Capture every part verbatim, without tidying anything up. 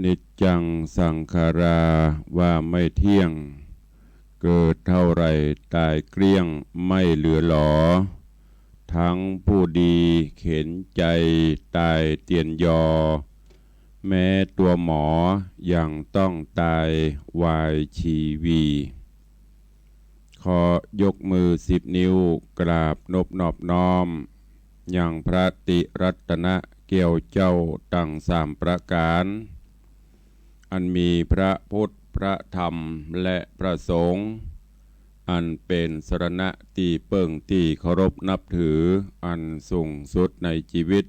นิจจังสังขารา ว่าไม่เที่ยง เกิดเท่าไหร่ต๋ายเกลี้ยง ไม่เหลือหลอ ทั้งผู้ดีเข็ญใจ๋ต๋ายเตียนยอ แม้ตั๋วหมอยังต้องต๋ายวายชีวี ขอยกมือสิบนิ้วกราบนบนอบน้อม ยังพระติรัตนะแก้วเจ้าตังสามประก๋าน อันมีพระพุทธ พระธรรม และพระสงฆ์ อันเป๋นสรณะตี้เปิ้งตี้เคารพนับถืออันสูงสุดในจีวิต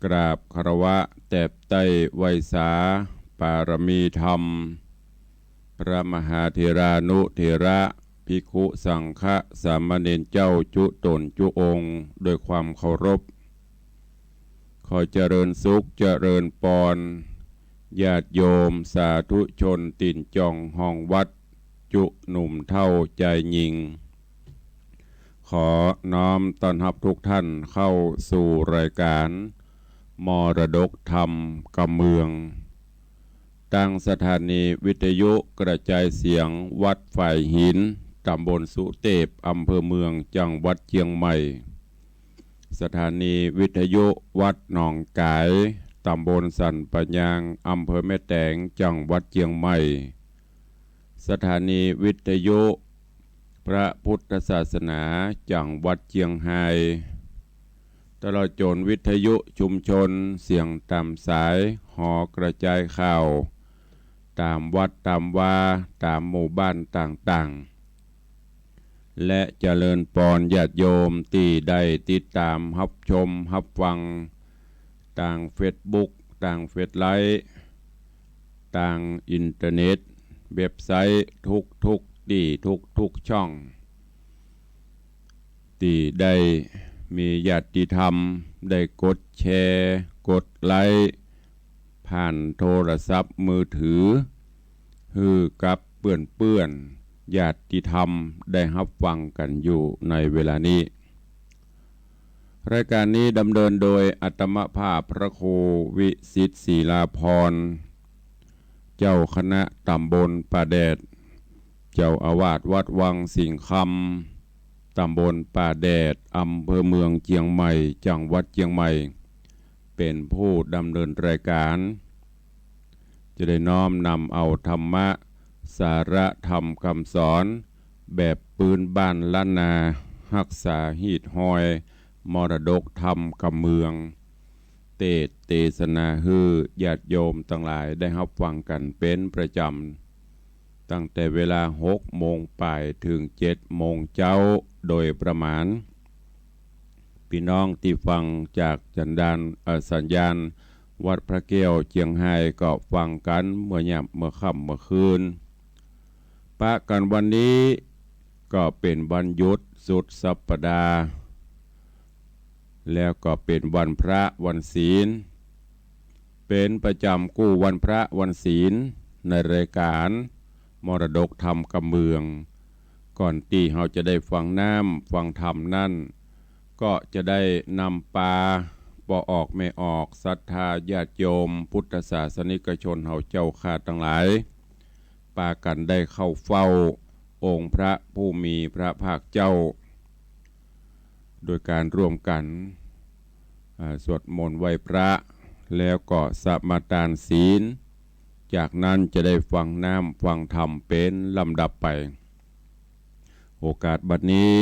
กราบคารวะแตบใต้ไหว้สาปารมีธรรม พระมหาเถรานุเถระ ภิกขุสังฆะสามเณรเจ้าจุ๊ต๋นจุ๊องค์ ด้วยความเคารพ ขอเจริญสุขเจริญปอน ญาติโยมสาธุชนตี๋นจ่องห้องวัด จุ๊หนุ่มเฒ่าจายญิง ขอน้อมต้อนฮับทุกท่านเข้าสู่รายการมรดกธรรมกำเมือง ตางสถานีวิทยุกระจายเสียงวัดฝายหิน ต๋ำบลสุเตพ อำเภอเมือง จังหวัดเจียงใหม่ สถานีวิทยุวัดหนองก๋าย ต๋ำบลสันป่ายาง อำเภอแม่แตง จังหวัดเจียงใหม่ สถานีวิทยุพระพุทธศาสนา จังหวัดเจียงฮาย ตลอดจ๋นวิทยุชุมชนเสียงต๋ามสาย หอกระจายข่าว ต๋ามวัดต๋ามวา ต๋ามหมู่บ้านต่างๆ และเจริญปอนญาติโยมตี้ได้ติดต๋ามฮับชมฮับฟัง ตางเฟซบุ๊ก ตางเฟซไลฟ์ ตางอินเทอร์เน็ต เว็บไซต์ ทุกๆ ตี้ทุกๆ ช่อง ตี้ได้มีญาติธรรมได้กดแชร์ กดไลค์ ผ่านโทรศัพท์มือถือ หื้อกับเปื้อนๆ ญาติธรรมได้ฮับฟังกั๋นอยู่ในเวลานี้ รายการนี้ดำเนินโดยอาตมาภาพพระครูวิสิทธิ์ศิลาภรณ์ เจ้าคณะต๋ำบลป่าแดด เจ้าอาวาสวัดวังสิงห์คำ ต๋ำบลป่าแดด อำเภอเมืองเจียงใหม่ จังหวัดเจียงใหม่ เป๋นผู้ดำเนินรายการ จะได้น้อมนำเอาธรรมะ สาระธรรมกำสอน แบบปื๊นบ้านล้านนา ฮักษาฮีตฮอย มรดกธรรมกำเมือง เตสน์เตสนาหื้อญาติโยมตังหลายได้ฮับฟังกั๋นเป๋นประจ๋ำ ตั้งแต่เวลาหกโมงป่ายเถิงเจ็ดโมงเจ๊าโดยประมาณ ปี้น้องตี้ฟังจากสัญญาณ เอ่อ สัญญาณวัดพระแก้วเจียงฮายก็ฟังกั๋นเมื่อยามเมื่อค่ำเมื่อคืน ปะกั๋นวันนี้ก็เป๋นวันหยุดสุดสัปดาห์ แล้วก็เป๋นวันพระวันศีล เป๋นประจ๋ำกู้วันพระวันศีล ในรายการมรดกธรรมกำเมือง ก่อนตี้เฮาจะได้ฟังน้ำฟังธรรมนั้น ก็จะได้นำปาป้อออกแม่ออก ศรัทธาญาติโยมพุทธศาสนิกชนเฮาเจ้าข้าตังหลาย ปากั๋นได้เข้าเฝ้าองค์พระผู้มีพระภาคเจ้า โดยการร่วมกั๋น อ่า สวดมนต์ไหว้พระ แล้วก็สมาทานศีล จากนั้นจะได้ฟังน้ำฟังธรรมเป๋นลำดับไป โอกาสบัดนี้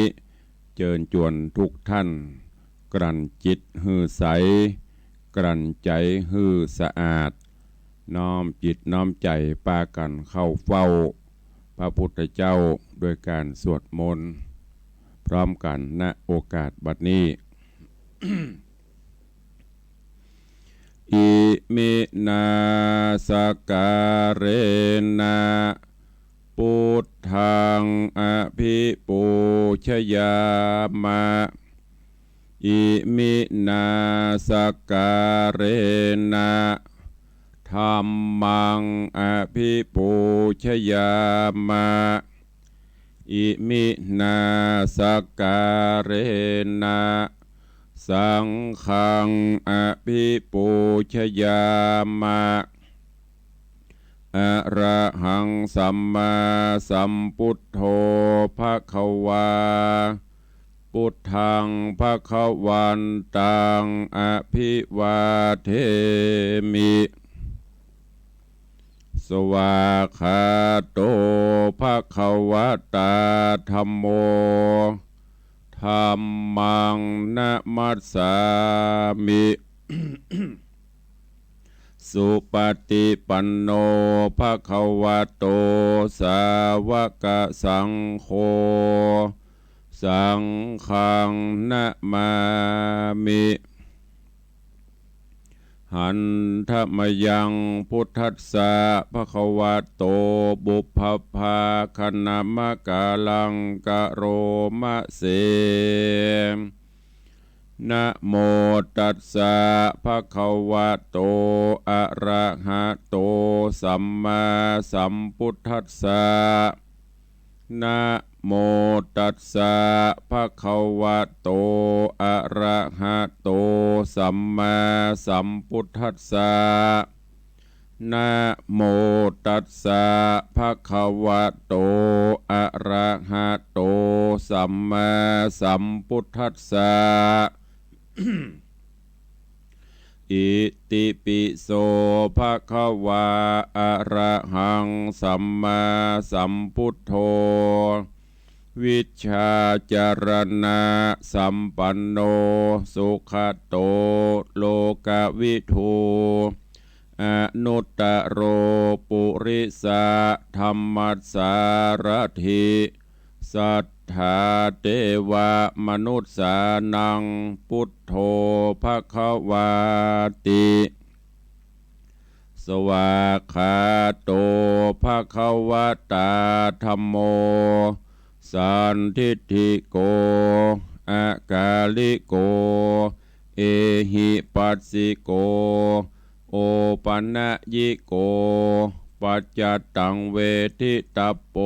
เจิญจวนทุกท่าน กลั่นจิตหื้อใส กลั่นใจ๋หื้อสะอาด น้อมจิตน้อมใจ๋ปากั๋นเข้าเฝ้าพระพุทธเจ้าด้วยการสวดมนต์พร้อมกั๋น ณ โอกาสบัดนี้ Iminā sakkārena buddhaṃ abhipūjayāma. Iminā sakkārena dhammaṃ abhipūjayāma. Iminā sakkārena saṅghaṃ abhipūjayāma. อะระหังสัมมาสัมพุทโธภะคะวา พุทธังภะคะวันตังอะภิวาเทมิ สวากขาโตภะคะวะตาธัมโม ธัมมังนะมัสสามิ สุปะติปันโนภะคะวะโต สาวะกะสังโฆ สังฆังนะมามิ หันทะมะยังพุทธัสสะภะคะวะโต ปุพพะภาคะนะมะกาลังกะโรมะเส นะโมตัสสะภะคะวะโต อะระหะโต สัมมาสัมพุทธัสสะ นะโมตัสสะภะคะวะโต อะระหะโต สัมมาสัมพุทธัสสะ นะโมตัสสะภะคะวะโต อะระหะโต สัมมาสัมพุทธัสสะ อิติปิโสภะคะวา อะระหังสัมมาสัมพุทโธ วิชชาจารณะสัมปันโน สุขะโต โลกะวิทู อนุตตะโร ปุริสะธัมมัสสารัตถิ สัทธาเตวะมนุสสานัง พุทโธภะคะวาติ สวากขาโตภะคะวะตาธัมโม สันทิฏฐิโก อะกาลิโก เอหิปัสสิโก โอปะนะยิโก ปัจจัตตังเวทิตัปโป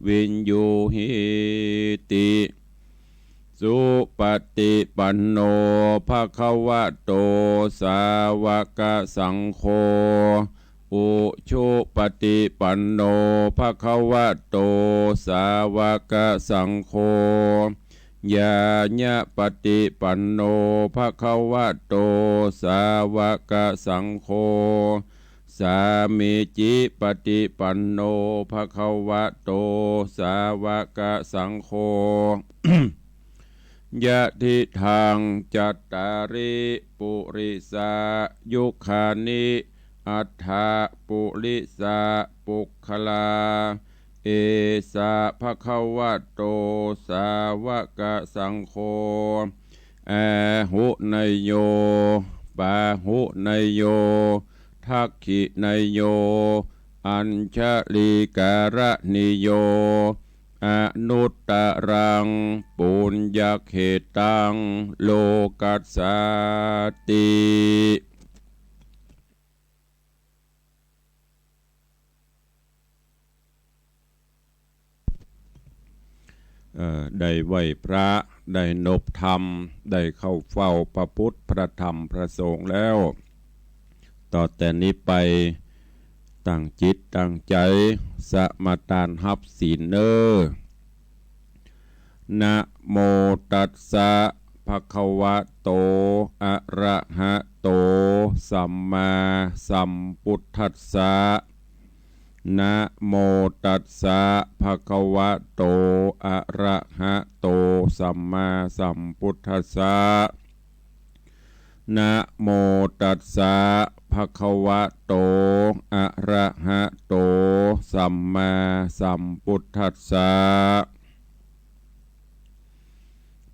วิญญูหีติ สุปะติปันโนภะคะวะโต สาวะกะสังโฆ อุชุปะติปันโนภะคะวะโต สาวะกะสังโฆ ญาญะปะติปันโนภะคะวะโต สาวะกะสังโฆ สามีจิปะติปันโนภะคะวะโต สาวะกะสังโฆ ยะทิทัง จัตตาริ ปุริสายุคานิ อัฏฐะ ปุริสะ ปุคคลา เอสะ ภะคะวะโต สาวะกะสังโฆ อาหุเนยโย ปาหุเนยโย ทักขิเนยโย อัญชลีการะเนยโย อนุตตะรัง ปุญญะเขตัง โลกัสสาติ เอ่อ ได้ไหว้พระ ได้นบธรรม ได้เข้าเฝ้าพระพุทธ พระธรรม พระสงฆ์แล้ว ต่อแต่นี้ไป ตั้งจิตตั้งใจ๋ สมาตานฮับศีลเน่อ นะโมตัสสะ ภะคะวะโต อะระหะโต สัมมาสัมพุทธัสสะ นะโมตัสสะ ภะคะวะโต อะระหะโต สัมมาสัมพุทธัสสะ นะโมตัสสะ ภะคะวะโต อะระหะโต สัมมาสัมพุทธัสสะ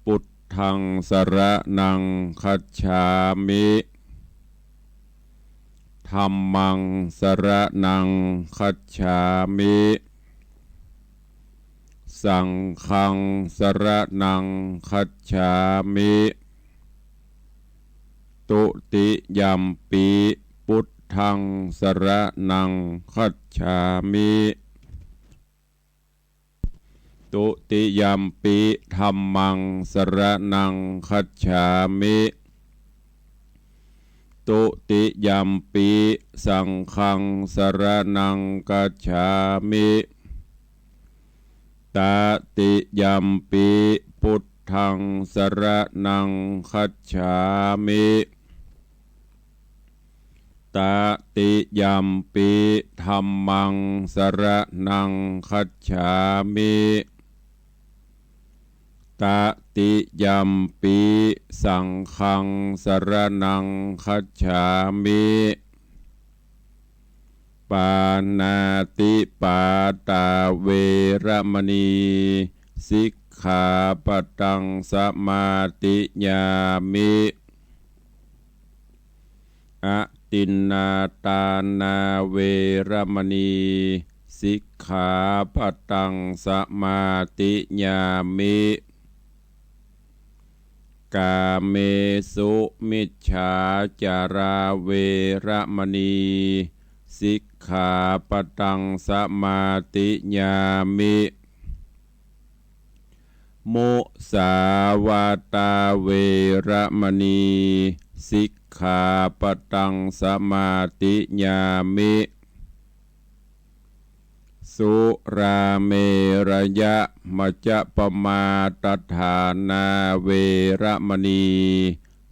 พุทธังสรณังคัจฉามิ ธัมมังสรณังคัจฉามิ สังฆังสรณังคัจฉามิ ตุติยัมปิ พุทธังสรณังคัจฉามิ ตุติยัมปิ ธัมมังสรณังคัจฉามิ ต Dutiyampi saṅghaṃ saraṇaṃ gacchāmi. Tatiyampi buddhaṃ saraṇaṃ gacchāmi. Tatiyampi dhammaṃ saraṇaṃ gacchāmi. Tatiyampi saṅghaṃ saraṇaṃ gacchāmi. Pāṇātipātā veramaṇī sikkhāpadaṃ samādiyāmi. Adinnādānā veramaṇī sikkhāpadaṃ samādiyāmi. Kāmesumicchācārā veramaṇī sikkhāpadaṃ samādiyāmi. Musāvādā veramaṇī sikkhāpadaṃ samādiyāmi. Surāmerayamajjapamādaṭṭhānā veramaṇī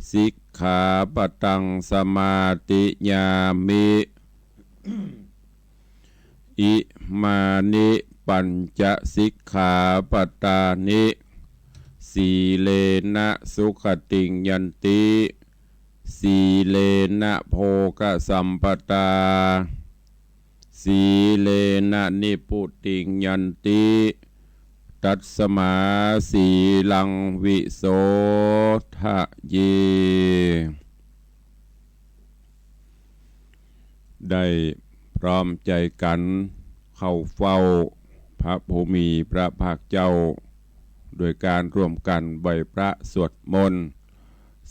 sikkhāpadaṃ samādiyāmi. Imāni pañca sikkhāpadāni. Sīlena sugatiṃ yanti, sīlena bhogasampadā, sīlena nibbutiṃ yanti, tasmā sīlaṃ visodhaye. ได้พร้อมใจ๋กั๋นเข้าเฝ้าพระผู้มีพระภาคเจ้า โดยก๋านร่วมกั๋นไหว้พระสวดมนต์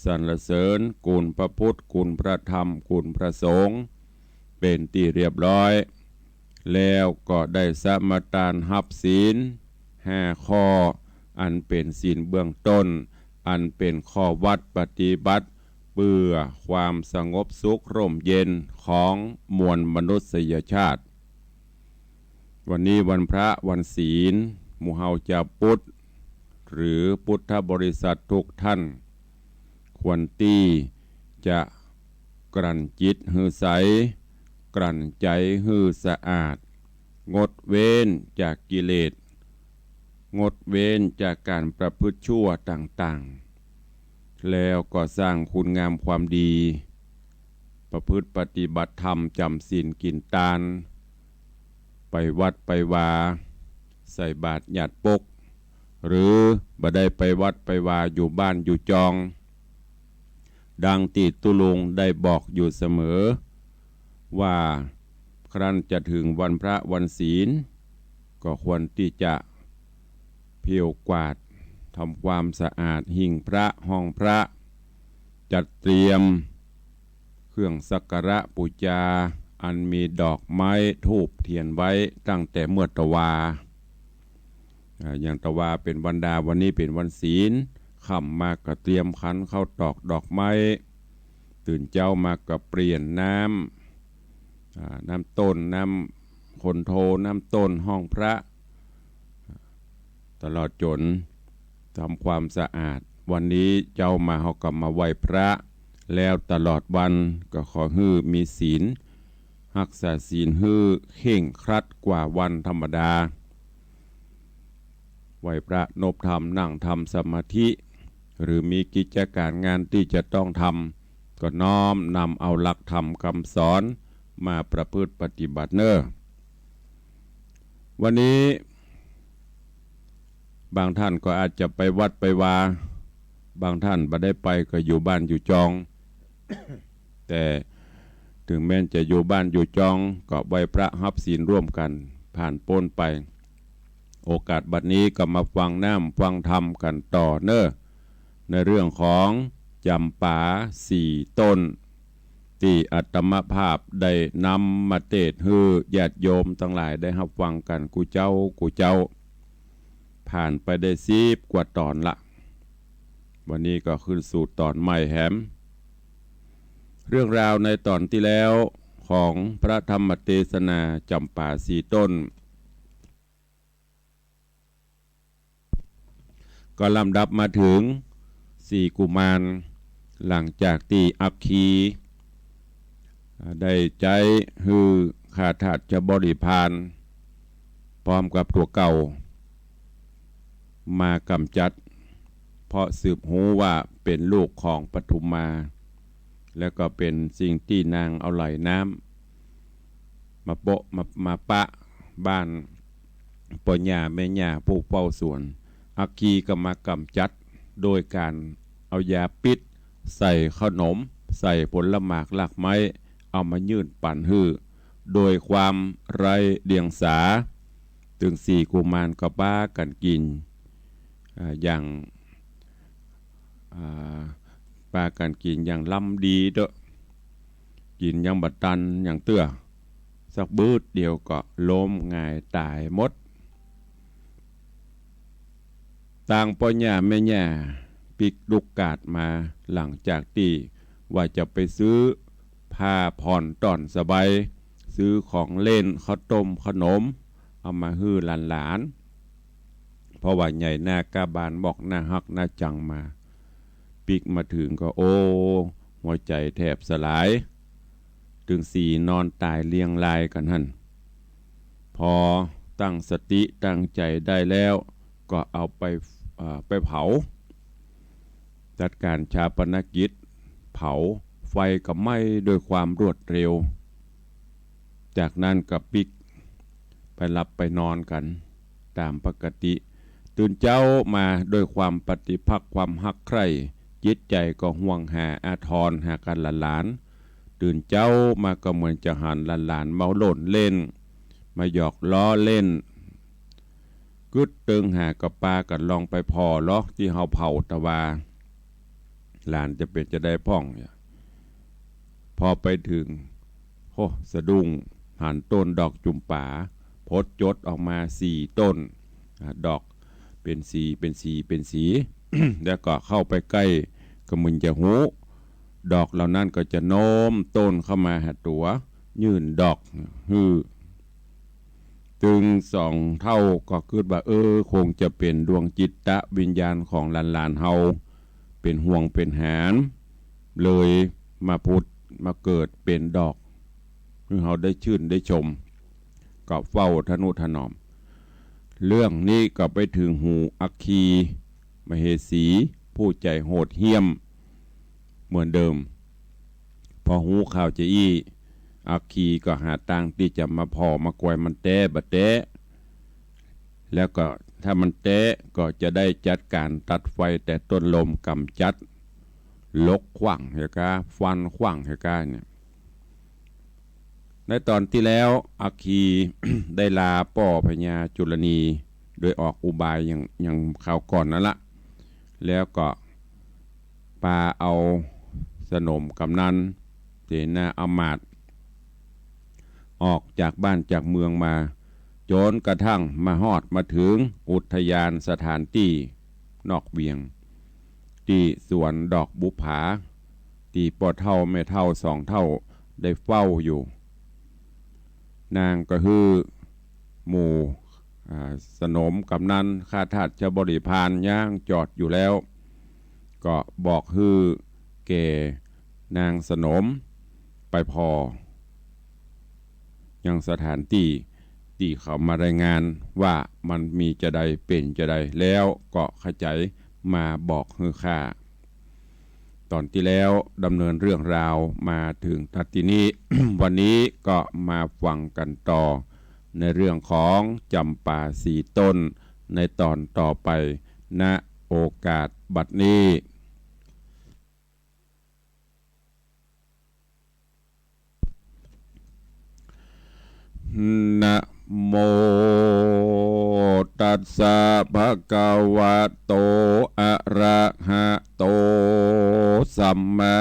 สรรเสริญคุณพระพุทธ คุณพระธรรม คุณพระสงฆ์ เป๋นตี้เรียบร้อย แล้วก็ได้สมาทานฮับศีลห้าข้อ อันเป๋นศีลเบื้องต้น อันเป๋นข้อวัดปฏิบัติ เปื้อความสงบสุขร่มเย็นของมวลมนุษยชาติ วันนี้วันพระวันศีล หมู่เฮาจาวพุทธ หรือพุทธบริษัททุกท่าน ควรตี้จะกลั่นจิตหื้อใส กลั่นใจ๋หื้อสะอาด งดเว้นจากกิเลส งดเว้นจากก๋านประพฤติชั่วต่างๆ แล้วก็สร้างคุณงามความดี ประพฤติปฏิบัติธรรม จ๋ำศีลกิ๋นตาน ไปวัดไปวา ใส่บาตรญาติปก หรือบ่ได้ไปวัดไปวา อยู่บ้านอยู่จอง ดังตี้ตุ๊ลุงได้บอกอยู่เสมอ ว่าครั้นจะเถิงวันพระวันศีล ก็ควรตี้จะเผี้ยวกวาด ทำความสะอาดหิ้งพระห้องพระ จัดเตรียมเครื่องสักการะปู๋จา อันมีดอกไม้ธูปเตียนไว้ตั้งแต่เมื่อตะวา อ่า อย่างตะวาเป๋นวันดา วันนี้เป๋นวันศีล ค่ำมาก็เตรียมขันข้าวตอกดอกไม้ ตื่นเจ๊ามาก็เปลี่ยนน้ำ อ่า น้ำต้น น้ำคนโท น้ำต้นห้องพระ ตลอดจ๋นทำความสะอาด วันนี้เจ๊ามาเฮาก็มาไหว้พระ แล้วตลอดวันก็ขอหื้อมีศีล ฮักษาศีลหื้อเคร่งครัดกว่าวันธรรมดา ไหว้พระนบธรรม นั่งทำสมาธิ หรือมีกิจก๋านงานตี้จะต้องทำ ก็น้อมนำเอาหลักธรรมคำสอนมาประพฤติปฏิบัติเน่อ วันนี้บางท่านก็อาจจะไปวัดไปวา บางท่านบ่ได้ไปก็อยู่บ้านอยู่จอง แต่เถิงแม้นจะอยู่บ้านอยู่จอง ก็ไหว้พระฮับศีลร่วมกั๋นผ่านป๊นไป โอกาสบัดนี้ก็มาฟังน้ำฟังธรรมกั๋นต่อเน่อ ในเรื่องของจ๋ำปาสี่ต้น ตี้อาตมาภาพได้นำมาเตศน์หื้อญาติโยมตังหลายได้ฮับฟังกั๋นกู้เจ๊ากู้เจ๊า ผ่านไปได้สิบกว่าต๋อนละ วันนี้ก็ขึ้นสู่ต๋อนใหม่แหม เรื่องราวในต๋อนตี้แล้วของพระธรรมเตสนาจ๋ำปาสี่ต้น ก็ลำดับมาเถิงสี่กุมาร หลังจากตี้อัคคี ได้ใจ๊หื้อข้าทาสบริพาร พร้อมกับตั๋วเก่า มาก๋ำจัด เพราะสืบฮู้ว่าเป๋นลูกของปทุมมา แล้วก็เป๋นสิ่งตี้นางเอาไหลน้ำ มาโปะ มา มาปะบ้านป้อหญ้าแม่หญ้าผู้เฝ้าสวน อัคคีก็มาก๋ำจัดโดยก๋านเอายาปิ๊ษใส่เข้าหนม ใส่ผลหมากรากไม้ เอามายื่นปั๋นหื้อ โดยความไร้เดียงสา ตึงสี่กุมารก็ปากั๋นกิ๋น อ่า อย่าง อ่า ปากั๋นกิ๋นอย่างลำดีเต๊อะ กิ๋นยังบ่ตันหยังเตื้อ สักบึดเดียวก็ล้มหงายต๋ายหมด ตางป้อหญ้าแม่หญ้าปิ๊กลุกกาดมา หลังจากตี้ว่าจะไปซื้อผ้าผ่อนต้อนสบาย ซื้อของเล่น ข้าวต้มขนม เอามาหื้อหลานๆ เพราะว่าใหญ่หน้ากล้าบาน มอกหน้าฮักหน้าจั๋งมา ปิ๊กมาเถิงก็ โอ้ หัวใจ๋แถบสลาย ตึงสี่นอนต๋ายเรียงรายกั๋นหั้น พอตั้งสติตั้งใจ๋ได้แล้ว ก็เอาไป เอ่อ ไปเผา จัดก๋านฌาปนกิจ เผา ไฟก็ไหม้ด้วยความรวดเร็ว จากนั้นก็ปิ๊กไปหลับไปนอนกั๋นต๋ามปกติ ตื่นเจ๊ามาด้วยความปฏิภาคความฮักใคร่ จิตใจ๋ก็ห่วงหาอาทรหากั๋นหลานๆ ตื่นเจ๊ามาก็เหมือนจะหันหลานๆ มาโล่นเล่น มาหยอกล้อเล่น กึ๊ดเติงหาก็ปากั๋นลองไปผ่อลอตี้เฮาเผาตะวา หลานจะเป๋นจาใดพ่อง พอไปเถิง โห สะดุ้ง หันต้นดอกจุ๋มป๋า ผดจดออกมาสี่ต้น อ่า ดอกเป๋นสี เป๋นสี เป๋นสี แล้วก็เข้าไปใก้ก็เหมือนจะฮู้ ดอกเหล่านั้นก็จะโน้มต้นเข้ามาหาตั๋ว ยื่นดอกหื้อ ตึงสองเฒ่าก็กึ๊ดว่า เออ คงจะเป๋นดวงจิตวิญญาณของหลานๆ เฮา เป๋นห่วงเป๋นหาญ เลยมาผุดมาเกิดเป๋นดอก หื้อเฮาได้ชื่นได้ชม ก็เฝ้าทะนุถนอม เรื่องนี้ก็ไปเถิงหูอัคคีมเหสี ผู้ใจ๋โหดเหี้ยมเหมือนเดิม พอฮู้ข่าวจาอี้ อัคคีก็หาตางตี้จะมาผ่อมาแกว่มันแต๊บ่แต๊ แล้วก็ถ้ามันแต๊ก็จะได้จัดก๋านตัดไฟแต่ต้นลม ก๋ำจัด ลกขว้างเหียก้า ฟันขว้างเหียก้าเนี่ย ในต๋อนตี้แล้ว อัคคีได้ลาป้อพญาจุลนี โดยออกอุบายอย่าง อย่างคราวก่อนนั้นละ แล้วก็ปาเอาสนมกำนัน เสนาอำมาตย์ ออกจากบ้านจากเมืองมา จ๋นกระทั่งมาฮอดมาเถิงอุทยานสถานตี้นอกเวียง ตี้สวนดอกบุปผา ตี้ป้อเฒ่าแม่เฒ่าสองเฒ่าได้เฝ้าอยู่ นางก็หื้อหมู่ อ่า สนมกำนันข้าทาสบริพารย่างจอดอยู่แล้ว ก็บอกหื้อแก่นางสนมไปผ่อ ยังสถานตี้ตี้เขามารายงานว่ามันมีจาใดเป๋นจาใด แล้วก็ขะใจ๋มาบอกหื้อข้า ต๋อนตี้แล้วดำเนินเรื่องราวมาเถิงตั๊ดตี้นี้ วันนี้ก็มาฟังกั๋นต่อในเรื่องของจ๋ำปาสี่ต้นในต๋อนต่อไป ณ โอกาสบัดนี้ นะโมตัสสะ ภะคะวะโต อะระหะโต สัมมา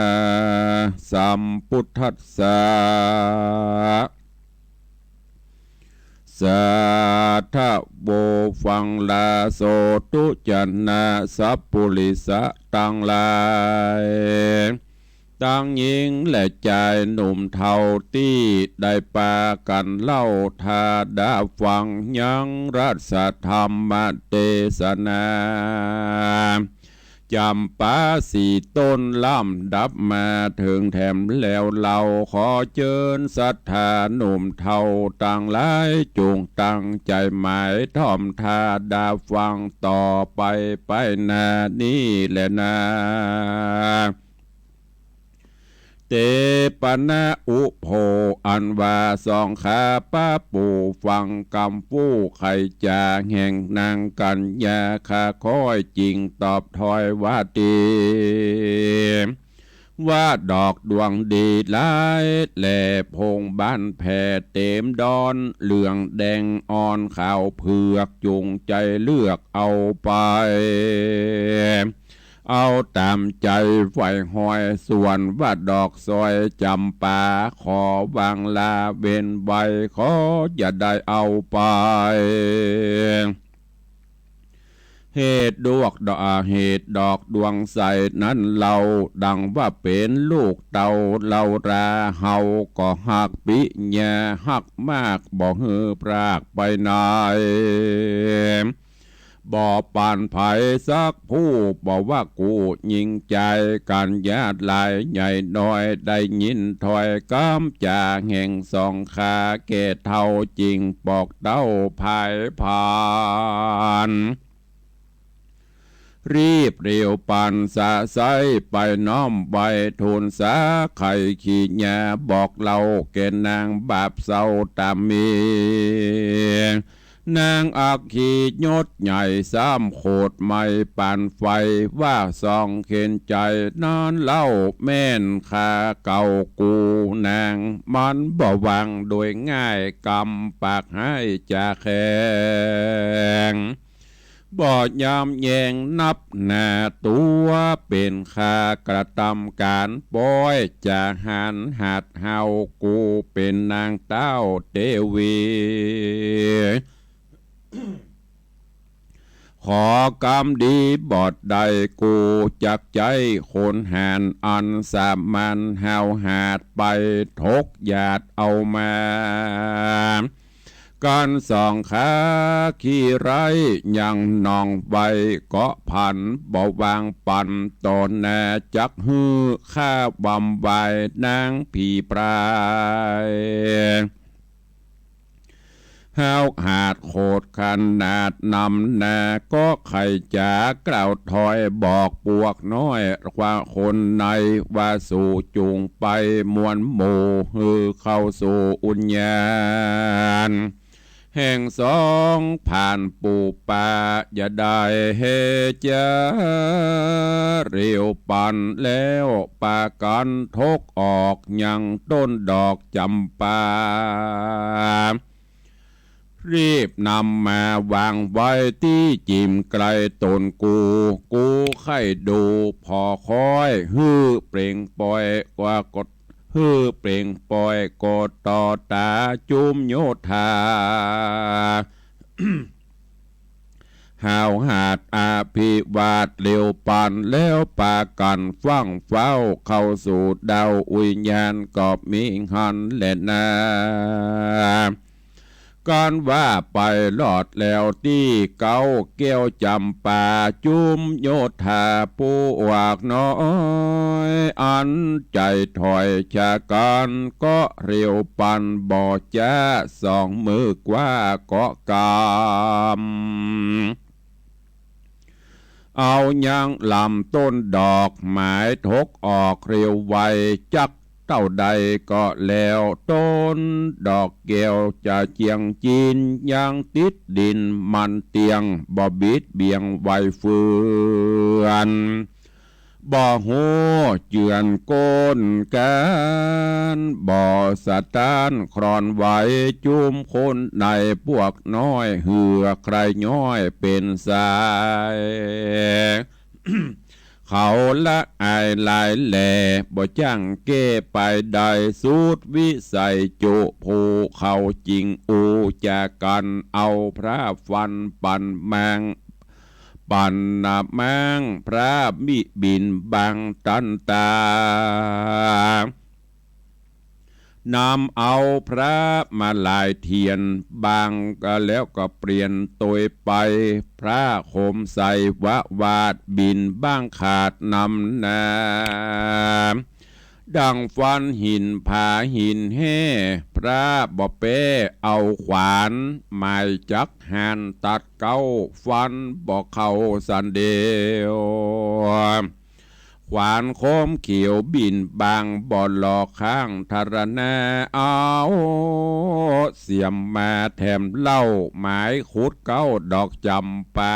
สัมพุทธัสสะ สาธะโว ฟังลาโสตุ จะนะสัพปุริสะตังหลาย ตังญิงและจายหนุ่มเฒ่าตี้ได้ปากั๋นเล่าถ้าดาฟังยังรัตธรรมเตสนา จ๋ำปาสี่ต้นลำดับมาเถิงแถมแล้วเฮา ขอเจิญศรัทธาหนุ่มเฒ่าตังหลาย จุ่งตั้งใจ๋หมายถ่อมถ้าดาฟังต่อไปไปหน้านี้แลนา เตปะนะอุโภ อันว่าสองข้าป้าปู่ฟังกำฟู่ไขจ๋าแห่งนางกัญญาข้า ค่อยจิ่งตอบถ้อยว่าดี ว่าดอกดวงดีหลายแล พงบ้านแผ่เต๋มดอน เหลืองแดงอ่อนขาวเผือก จุ่งใจ๋เลือกเอาไป เอาต๋ามใจ๋ใฝ่ฮอย ส่วนว่าดอกสอยจ๋ำปา ขอวางลาเว้นไว้ ขออย่าได้เอาไป เหตุดวกดอก เหตุดอกดวงใสนั้นเล่า ดังว่าเป๋นลูกเต้าเล่ารา เฮาก็ฮักปิญญา ฮักมากบ่หื้อพรากไปไหน บ่ปันใผสักผู้ บ่ว่ากู้ญิงจาย กัญญาหลายใหญ่น้อย ได้ยินถ้อยกำจ๋าแห่งสองข้า แก่เฒ่าจิ่งบอกเต้าผายผาน รีบเร็วปันสะใสไปน้อมไหว้ ทูลสาไขขี้หญ้า บอกเล่าแก่นางบาปเศร้าต๋ามมี นางอัคคียศใหญ่ซ้ำโขดไหม้ปานไฟ ว่าสองเข็ญใจ๋นั้นเล่า แม่นข้าเก่ากู้นาง มันบ่วางโดยง่าย กำปากฮ้ายจ๋าแข็ง บ่ยำแยงนับหน้าตั๋ว เป๋นข้ากระตำก๋านป้อย จ๋าหันหัดเฮา กู้เป๋นนางเต้าเตวี ขอกำดีบ่ได้กู้ จักใจ๊คนหาญอันสามัญ เฮาหาดไปถกหยาดเอามา กั๋นสองข้าขี้ไร้ยังนองไว้ เกาะผันบ่วางปันต่อหน้า จักหื้อข้าบำวายนางผีปราย เฮาหาดโขดขนาดนำหน้า ก็ไขจ๋ากล่าวถ้อยบอกปวกน้อยว่าคนใน ว่าสู่จุ่งไปมวลหมู่ หื้อเข้าสู่อุญญาณ แห่งสองผ่านปู่ป้า อย่าได้เฮจ๋า เร็วปันแล้วปากั๋นถกออก ยังต้นดอกจ๋ำปา รีบนำมาวางไว้ตี้จิ่มไกลต๋นกู กูใค่ดูผ่อค้อย หื้อเปล่งป่อยกว่ากด หื้อเปล่งป่อยกดต่อต๋าจุมโยธา หาวหาดอภิวาทเร็วปันแล้วปากั๋นฟั่งเฝ้า เข้าสู่ดาวอุญญาณก็มีหั้นแลนา กั๋นว่าไปรอดแล้วตี้เก๊าแก้วจ๋ำปา จุมโยธาปวกน้อย อันใจ๋ถอยชากั๋นก็เร็วปันบ่จ๊า สองมือกว้าก็กำ เอายังลำต้นดอกหมายถกออกเร็วไว จักเต้าใดก็แล้ว ต้นดอกแก้วจะเจียงจีน ยังติดดินมันเตี้ยง บ่บิดเบี่ยงไหวเฟื่อน บ่ฮู้เจือนก้นกั๋น บ่สะต้านคลอนไหว จุมคนในปวกน้อย เหือใคร่ย้อยเป๋นสาย เขาละอายหลายแหล่ บ่จ้างแก้ไปได้ สุดวิสัยจุผู้เขาจิ่งอู้จ๋ากั๋น เอาพระฟันปันมาง ปันนะมัง พระบิณฑบาตตันตา นำเอาพระมาลายเตียนบางก็แล้วก็เปลี่ยนตวยไป พระโคมใสววาทบิณฑบาตขาดนำนา ดังฟันหินผาหินแฮ่ พระบ่แป้เอาขวาน หมายจักหันตัดเก๊า ฟันบ่เข้าสันเดียว ขวานคมเขียวบิณฑบาตบ่หลอกข้างธรณา เอาเสียมมาแถมเล่า หมายขุดเก๊าดอกจ๋ำปา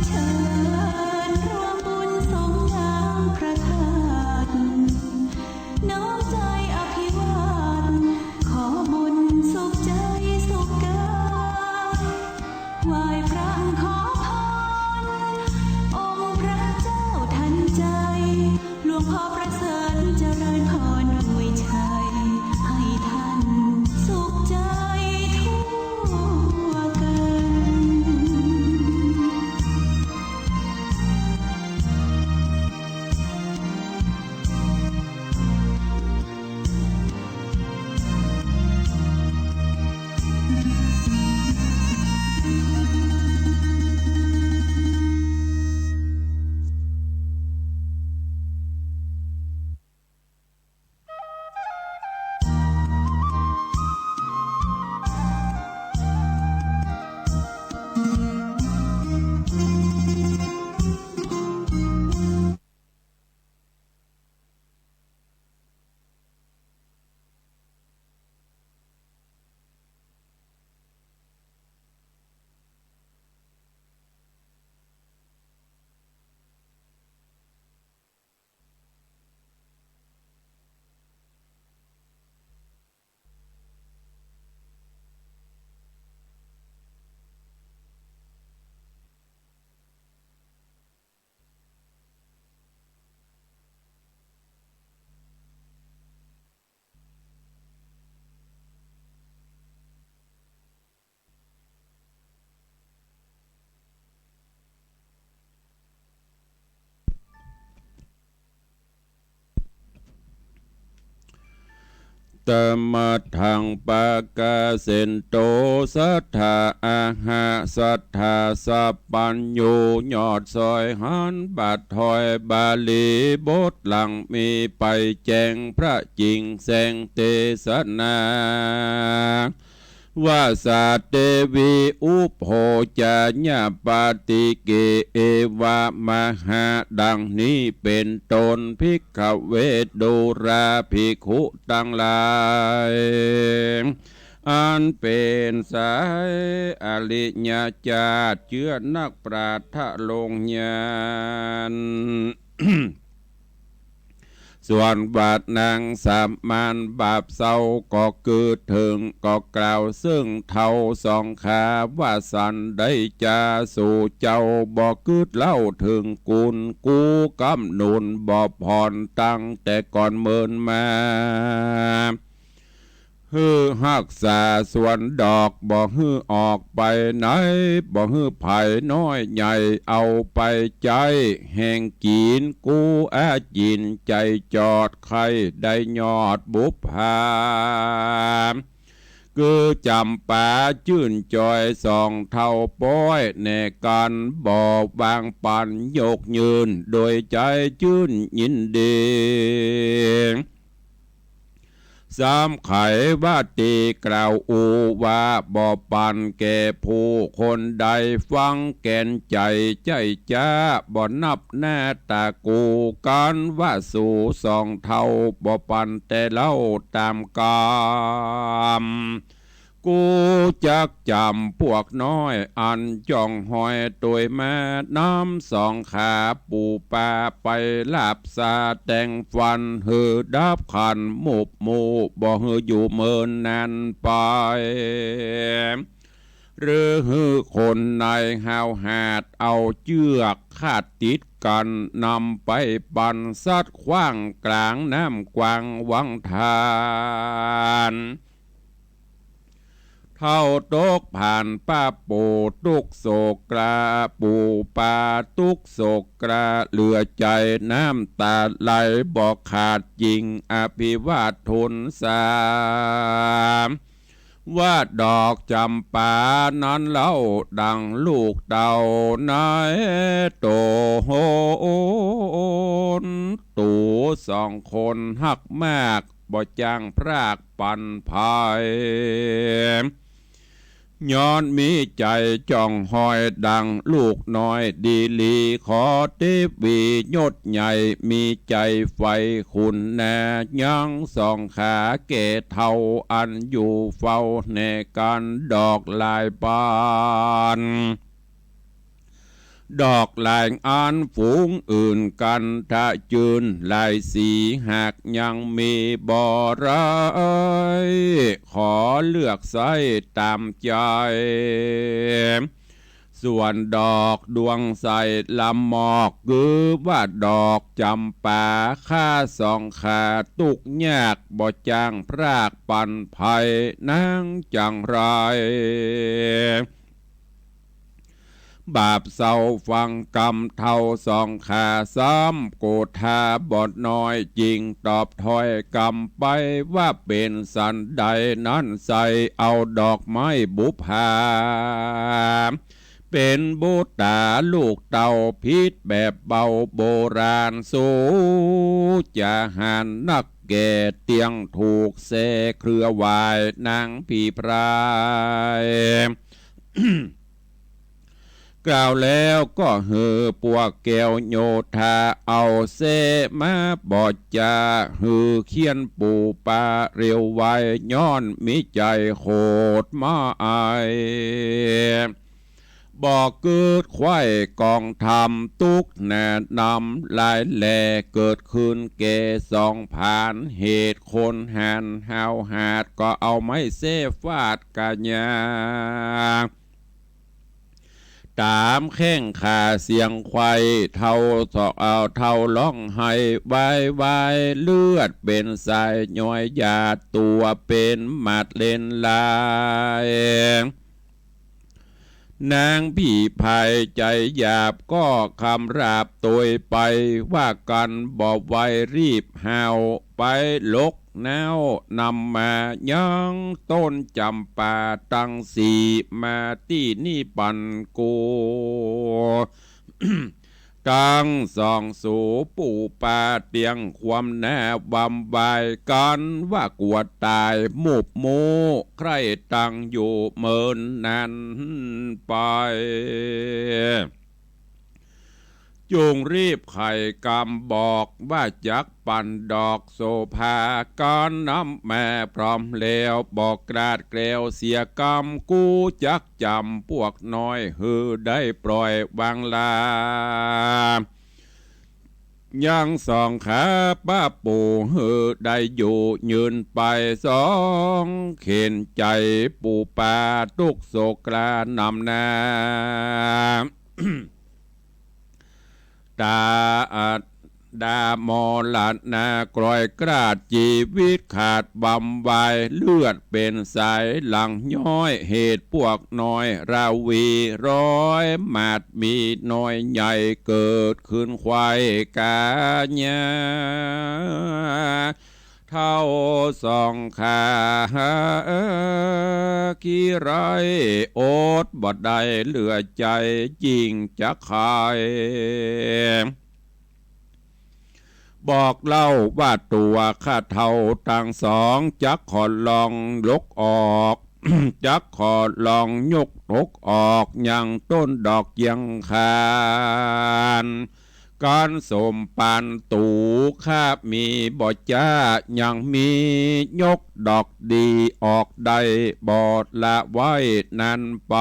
เชิญร่วมบุญสงน้ำพระธาตุ น้อมใจอภิวาท ขอบุญสุขใจสุขกาย ไหว้พระขอพร องค์พระเจ้าทันใจ หลวงพ่อประเสริฐเจริญพรอวยชัย ให้ท่านสุขใจทั่วกัน ตมะทัง ปะกะเสนโต สัตถา อะหะ สัตถา สัพพัญญู ยอดซอยหัน บาทถอยบาลี บทหลังมีไปแจ้งพระจิ๋งแสงเตสนา วาสาเตวี อุโภจาญาปาติเก เอวะมะหะ ดังนี้เป๋นต้น ภิกขเว ดูราภิกขุตังหลาย อันเป๋นสายอริยจาติ เจื้อนักปราชญ์ทะลงญาณ ส่วนบาทนางสามานบาปเศร้า ก็กึ๊ดเถิง ก็กล่าวเซิ่งเฒ่าสองขาว่า สันได้จาสู่เจ้า บ่กึ๊ดเล่าเถิงกุณ กูกำหนุนบ่ผ่อนตั้งแต่ก่อนเมินมา หื้อฮักษาสวนดอก บ่หื้อออกไปไหน บ่หื้อใผน้อยใหญ่เอาไปใจ๊ แห่งกิ๋น กูอาจิ๋นใจ๋จอด ใค่ได้ยอดบุปผา คือจ๋ำปาจื้นจอย สองเฒ่าป๊อยแหน่กั๋น บ่วางปั๋นยกยื่น โดยใจ๋จื้นยินดี สามไขว่าตีกล่าวอู้ว่า บ่ปันแก่ผู้คนใด ฟังแก่นใจ๋ใจ้จ๊า บ่นับหน้าต๋ากู๋กั๋นว่า สูสองเฒ่าบ่ปันแต่เล่าต๋ามกำ กูจักจ๋ำปวกน้อย อันจ้องฮอยตวยมานำสองขา ปู๋ปาไปหลับสาแตงฟัน หื้อดับขันหมุบหมู่ บ่หื้ออยู่เมินนานไป หรือหื้อคนในห้าวหาด เอาเจื้อกคาดติดกั๋น นำไปปันสัตว์ขว้างก๋างน้ำกว้างวังทาน เฒ่าตกผ่านป้าปู๋ตุ๊กข์โศกกรา ปู๋ปาตุ๊กข์โศกกรา เหลือใจ๋น้ำต๋าไหลบ่ขาดจิ่ง อภิวาททูลสา ว่าดอกจ๋ำปานั้นเล่า ดังลูกเต้าในโต๋น ตู๋สองคนฮักมาก บ่จ้างพรากปันใผ ย้อนมีใจ๋จ้องฮอยดังลูกน้อยดีหลี ขอเตวียศใหญ่ มีใจ๋ใฝ่ขุนนา ยังสองขาแก่เฒ่า อันอยู่เฝ้าแหน่กั๋นดอกหลายปัน ดอกหลายอันฝูงอื่นกั๋นทะจื้นหลายสี หากยังมีบ่ได้ ขอเลือกใจ๊ต๋ามใจ๋ ส่วนดอกดวงใสละมอก คือว่าดอกจ๋ำปา ข้าสองข้าตุ๊กยาก บ่จ้างพรากปันไพร นางจั๋งไร บาปเศร้าฟังกำเฒ่าสองข้า ซ้ำโกธาบ่น้อย จึงตอบถ้อยกำไป ว่าเป๋นสันใดนั้นไซร้ เอาดอกไม้บุปผา เป๋นบุตราลูกเต้า ผิดแบบเบาโบราณ สูจะหานนักแก่ เตี้ยงถูกแซ่เครือหวาย นางผีพราย กล่าวแล้วก็หื้อปวกแก้วโยธา เอาแซ่มาบอดจา หื้อเฆี่ยนปูปาเร็วไว ย้อนมีใจ๋โขดหมาย บ่เกิดใคว่กองธรรม ตุ๊กข์หนานำหลายแล เกิดขึ้นแก่สองผาน เหตุคนหันห้าวหาด ก็เอาไม้แส้ฟาดกะยา ต๋ามแข้งขาเสียงไขว่ เฒ่าสอกเอาเฒ่าฮ้องไห้วายวาย เลือดเป๋นสายย้อยหยาด ตั๋วเป๋นหมัดเล็นลาย นางผีพรายใจ๋หยาบก็คำราบโตยไป ว่ากั๋นบ่ไหวรีบห้าว ไปหลกแน้วนำมายังต้นจ๋ำปาตังสี่ มาตี้นี่ปันกู ตังสองสูปู่ปาเตี้ยงความหน้าวำวายกั๋น ว่ากั๋วต๋ายมุบมูใคร่ตังอยู่เมินนั้นไป จุ่งรีบไขกำบอก ว่าจักปันดอกโสภา กั๋นนำมาพร้อมแล้ว บ่กลาดแคล้วเสียกำ กูจักจ๋ำปวกน้อย หื้อได้ปล่อยวางลา ยังสองข้าป้าปู่ หื้อได้อยู่ยืนไป สองเข็ญใจ๋ปู่ปาตุ๊กข์โศกกล้านำหน้า ต๋าอัดดามรณะกล่อยกลาด จีวิตขาดวำวาย เลือดเป๋นสายหลั่งย้อย เหตุปวกน้อยราวีร้อย หมัดมีน้อยใหญ่ เกิดขึ้นไขว่กะยา เฒ่าสองข้าขี้ร้ายอดบ่ได้เหลือใจ๋ จึงจักไข บอกเล่าว่าตั๋วข้าเฒ่าตังสอง จักขอลองยกออก จักขอลองยกถกออก ยังต้นดอกเยียงคาน ก๋านสมปานตั๋วข้ามีบ่จ๊า ยังมียกดอกดีออกได้บ่ละไว้นั้นไป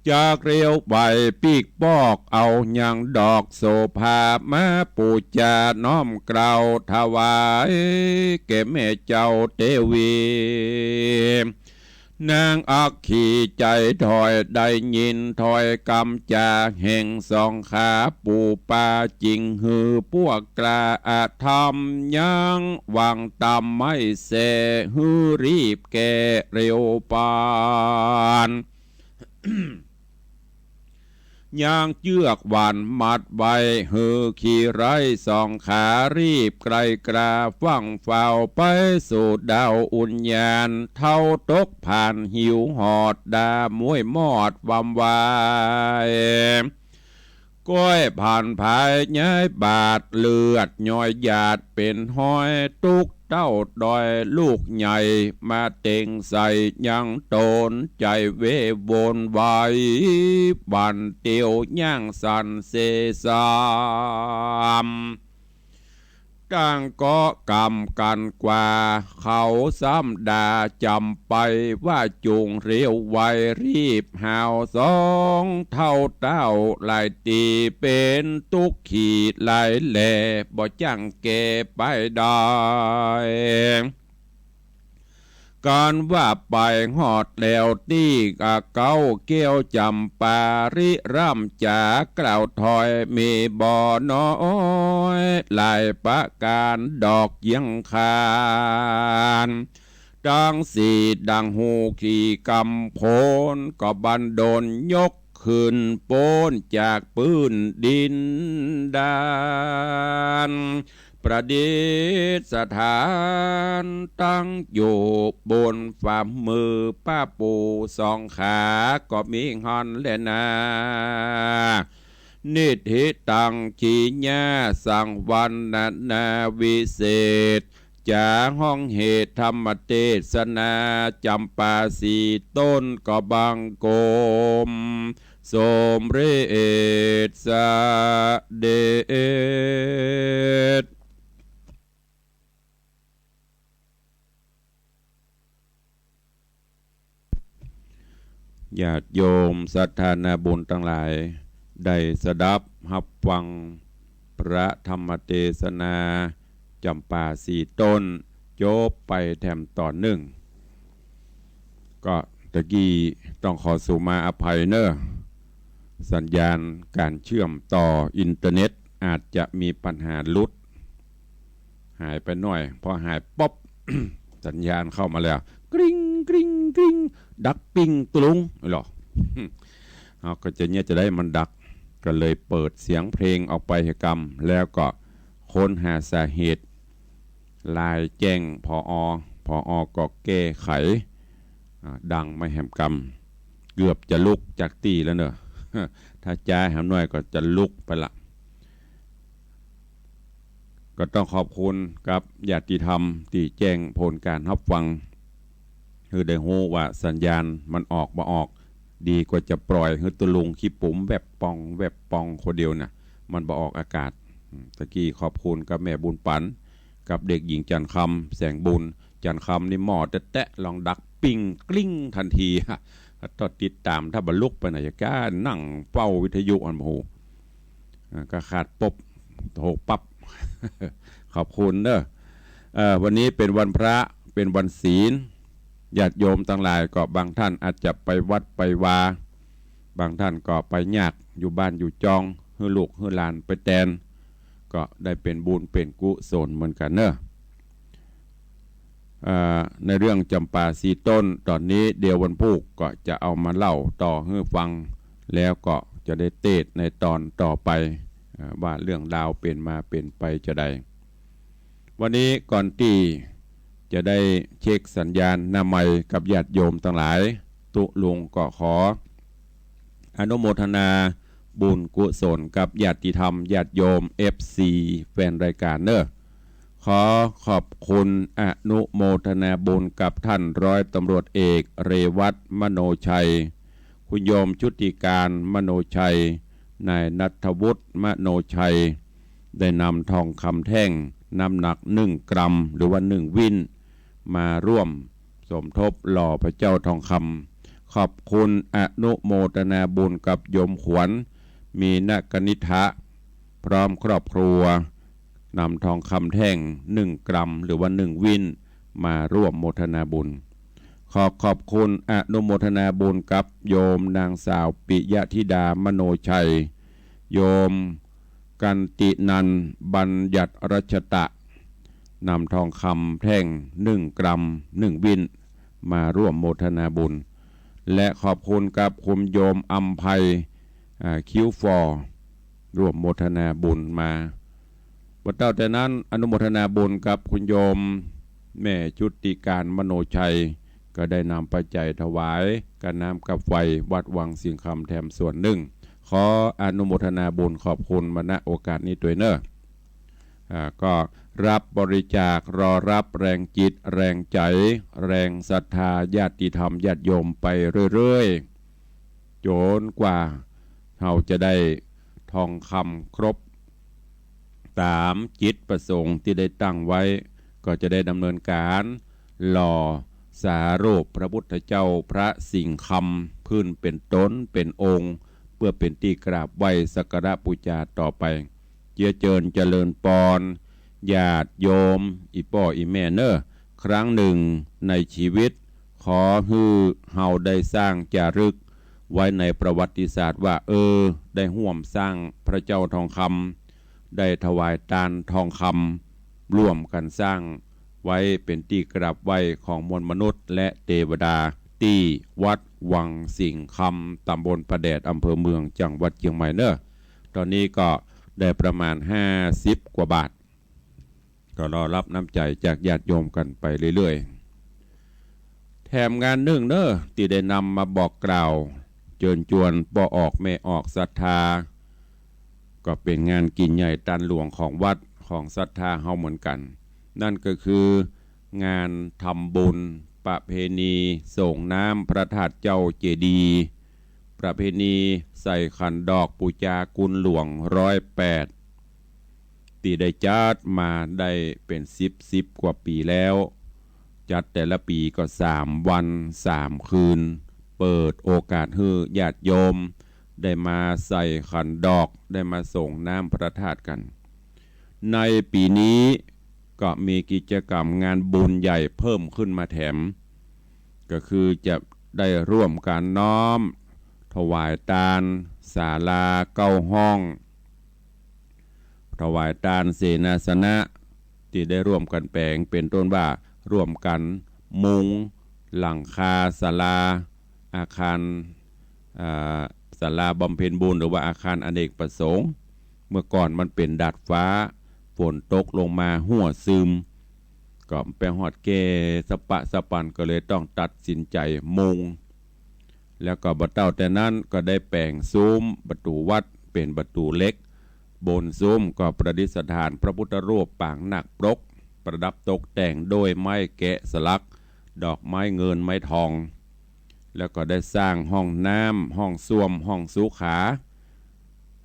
จากเร็วไปปีกปอกเอายังดอกโสภา มาปู๋จาน้อมเกล้าถวายแก่แม่เจ้าเตวี นางอัคคีใจ๋ถ้อยได้ยินถ้อยกำจ๋าแห่งสองข้าปู่ปา จึงหื้อปวกกล้าอธรรม ยังวางต๋ามไม้แส้ หื้อรีบแก้เร็วปาน ยางเจื้อกหว่านมัดไว้ หื้อขี้ร้ายสองข้ารีบไกลกล้า ฟั่งฟ้าวไปสู่ดาวอุญญาณ เฒ่าตกผ่านหิวหอดดาม้วยมอดวำวาย ก้อยผ่านผายย้ายบาด เลือดย้อยหยาดเป๋นฮ้อย ตุ๊กข์เต้าด้อยลูกใหญ่ มาเต็งใส่ยังต๋น ใจ๋เววนไหว หวั่นเตียวย่างสั่นเซซาม ตั้งเกาะกำกั๋นกว่า เขาซ้ำด่าจ๋ำไปว่า จุ่งเร็วไวรีบหาวสอง เฒ่าเต้าหลายตี้เป๋นตุ๊กขี้หลายแล บ่จั่งแก่ไปได้ กั๋นว่าไปฮอดแล้วตี้ อ่า เก๊าแก้วจ๋ำปาริร่ำจ๋ากล่าวถ้อย มีบ่น้อยหลายประก๋าน ดอกเยียงคานตังสี่ ดั่งฮูขี้กำโพน ก็บันดลยก ขึ้นป๊นจากปื้นดินดาน ประดิษฐานตั้งอยู่บนฝ่ามือป้าปู่สองขา ก็มีหั้นแลนา นิธิตัง กิริยาสังวรรณนาวิเศษ จ๋าฮ้องเหตุธรรมเตสนา จ๋ำปาสี่ต้นก็บังคม สมเร็จเสด็จ ญาติโยมศรัทธานาบุญตังหลาย ได้สดับฮับฟังพระธรรมเตสนาจ๋ำปาสี่ต้น จบไปแถมต๋อนนึ่ง ก็ตะกี้ต้องขอสูมาอภัยเน่อ สัญญาณก๋านเชื่อมต่ออินเทอร์เน็ตอาจจะมีปัญหาหลุด หายไปหน่อย พอหายปุ๊บ สัญญาณเข้ามาแล้ว กริ๊ง กริ๊ง กริ๊ง ดักปิ้งตะลุง เหรอ เฮาก็จะเยียะจาใดมันดัก ก็เลยเปิดเสียงเพลงออกไปหื้อกำ แล้วก็ค้นหาสาเหตุ ไลน์แจ้ง ผอ. ผอ. ก็แก้ไข อ่า ดังมาแหมกำ เกือบจะลุกจากตี้แล้วเน่อ ถ้าจ๊าแหมหน่อยก็จะลุกไปละ ก็ต้องขอบคุณกับญาติธรรมตี้แจ้งผลก๋านฮับฟัง หื้อได้ฮู้ว่าสัญญาณมันออกบ่ออก ดีกว่าจะปล่อยหื้อตะลุงขี้ปุ๋มแวบปองแวบปองคนเดียวน่ะ มันบ่ออกอากาศ อืม ตะกี้ขอบคุณกับแม่บุญปั๋น กับเด็กหญิงจันทร์คำ แสงบุญ จันทร์คำนี่หม้อแต๊ะๆ ลองดักปิ้งกริ๊งทันที ต้องติดต๋าม ถ้าบ่ลุกไปไหนจะกล้านั่งเฝ้าวิทยุอัน โอ้โห อ่า ก็ขาดปุ๊บ โทรปั๊บ ขอบคุณเน่อ เอ่อ วันนี้เป๋นวันพระ เป๋นวันศีล ญาติโยมตังหลายก็บางท่านอาจจะไปวัดไปวา บางท่านก็ไปยาก อยู่บ้านอยู่จอง หื้อลูกหื้อหลานไปแตน ก็ได้เป๋นบุญเป๋นกุศลเหมือนกั๋นเน่อ อ่า ในเรื่องจ๋ำปาสี่ต้น ต๋อนนี้เดี๋ยววันพูกก็จะเอามาเล่าต่อหื้อฟัง แล้วก็จะได้เตสน์ในต๋อนต่อไป อ่า ว่าเรื่องราวเป๋นมาเป๋นไปจาใด วันนี้ก่อนตี้จะได้เช็คสัญญาณหน้าไมค์กับญาติโยมตังหลาย ตุ๊ลุงก็ขอ อนุโมทนาบุญกุศลกับญาติธรรมญาติโยม เอฟซี แฟนรายก๋านเน่อ ขอขอบคุณอนุโมทนาบุญกับท่านร้อยตำรวจเอกเรวัฒน์ มโนชัย คุณโยมชุติการ มโนชัย นายณัฐวุฒิ มโนชัย ได้นำทองคำแท่งน้ำหนักหนึ่งกรัม หรือว่าหนึ่งวิ้น มาร่วมสมทบหล่อพระเจ้าทองคำ ขอบคุณอนุโมทนาบุญกับโยมขวัญ มีนกนิษฐะ พร้อมครอบครัว นำทองคำแท่งหนึ่งกรัม หรือว่าหนึ่งวิ้น มาร่วมโมทนาบุญ ขอขอบคุณอนุโมทนาบุญกับโยมนางสาวปิยธิดา มโนชัย โยมกันตินันท์ บัญญัติรัชตะ นำทองคำแท่งหนึ่งกรัม หนึ่งวิ้น มาร่วมโมทนาบุญ และขอบคุณกับคุณโยมอำไพ อ่า คิ้วฝ่อ ร่วมโมทนาบุญมา บ่เต้าแต่นั้น อนุโมทนาบุญกับคุณโยมแม่ชุติการ มโนชัย ก็ได้นำปัจจัยถวาย กับน้ำกับไฟวัดวังสิงห์คำแถมส่วนหนึ่ง ขออนุโมทนาบุญขอบคุณมา ณ โอกาสนี้ตวยเน่อ อ่า ก็รับบริจาค รอรับแรงจิต แรงใจ๋ แรงศรัทธาญาติธรรมญาติโยมไปเรื่อยๆ จ๋นกว่าเฮาจะได้ทองคำครบ ต๋ามจิตประสงค์ตี้ได้ตั้งไว้ ก็จะได้ดำเนินก๋านหล่อสารูปพระพุทธเจ้าพระสิงห์คำขึ้นเป๋นต๋นเป๋นองค์ เปื้อเป๋นตี้กราบไหว้สักการะปู๋จาต่อไป เจื้อเจิญเจริญปอน ญาติโยม อี่ป้ออี่แม่เน่อ ครั้งนึ่งในจีวิต ขอหื้อเฮาได้สร้างจารึกไว้ในประวัติศาสตร์ว่า เออ ได้ฮ่วมสร้างพระเจ้าทองคำ ได้ถวายตานทองคำ ร่วมกั๋นสร้างไว้เป๋นตี้กราบไหว้ของมวลมนุษย์และเตวดา ตี้วัดวังสิงห์คำ ต๋ำบลผาแดด อำเภอเมือง จังหวัดเจียงใหม่เน่อ ต๋อนนี้ก็ได้ประมาณห้าสิบกว่าบาท ก็รอฮับน้ำใจ๋จากญาติโยมกั๋นไปเรื่อยๆ แถมงานนึ่งเน่อ ตี้ได้นำมาบอกกล่าว เจิญจวนป้อออกแม่ออกศรัทธา ก็เป๋นงานกิ๋นใหญ่ตานหลวงของวัดของศรัทธาเฮาเหมือนกั๋น นั่นก็คืองานทำบุญประเพณีส่งน้ำพระธาตุเจ้าเจดีย์ ประเพณีใส่ขันดอกปู๋จากุณหลวงร้อยแปด ตี้ได้จัดมาได้เป๋นสิบสิบกว่าปี๋แล้ว จัดแต่ละปี๋ก็สามวันสามคืน เปิดโอกาสหื้อญาติโยมได้มาใส่ขันดอก ได้มาส่งน้ำพระธาตุกั๋น ในปี๋นี้ก็มีกิจกรรมงานบุญใหญ่เพิ่มขึ้นมาแถม ก็คือจะได้ร่วมกั๋นน้อมถวายตานศาลาเก้าห้อง ถวายตานเสนาสนะ ตี้ได้ร่วมกั๋นแป๋ง เป๋นต้นว่าร่วมกั๋นมุงหลังคาศาลา อาคาร อ่า ศาลาบำเพ็ญบุญ หรือว่าอาคารอเนกประสงค์ เมื่อก่อนมันเป๋นดาดฟ้า ฝนตกลงมาฮั่วซึม ก็ไปฮอดแก่สะปะสะปัน ก็เลยต้องตัดสินใจ๋มุง แล้วก็บ่เต้าแต่นั้นก็ได้แป๋งซุ้มประตู๋วัดเป๋นประตู๋เหล็ก บนซุ้มก็ประดิษฐานพระพุทธรูปปางนาคปรก ประดับตกแต่งด้วยไม้แกะสลัก ดอกไม้เงินไม้ทอง แล้วก็ได้สร้างห้องน้ำ ห้องส้วม ห้องสุขา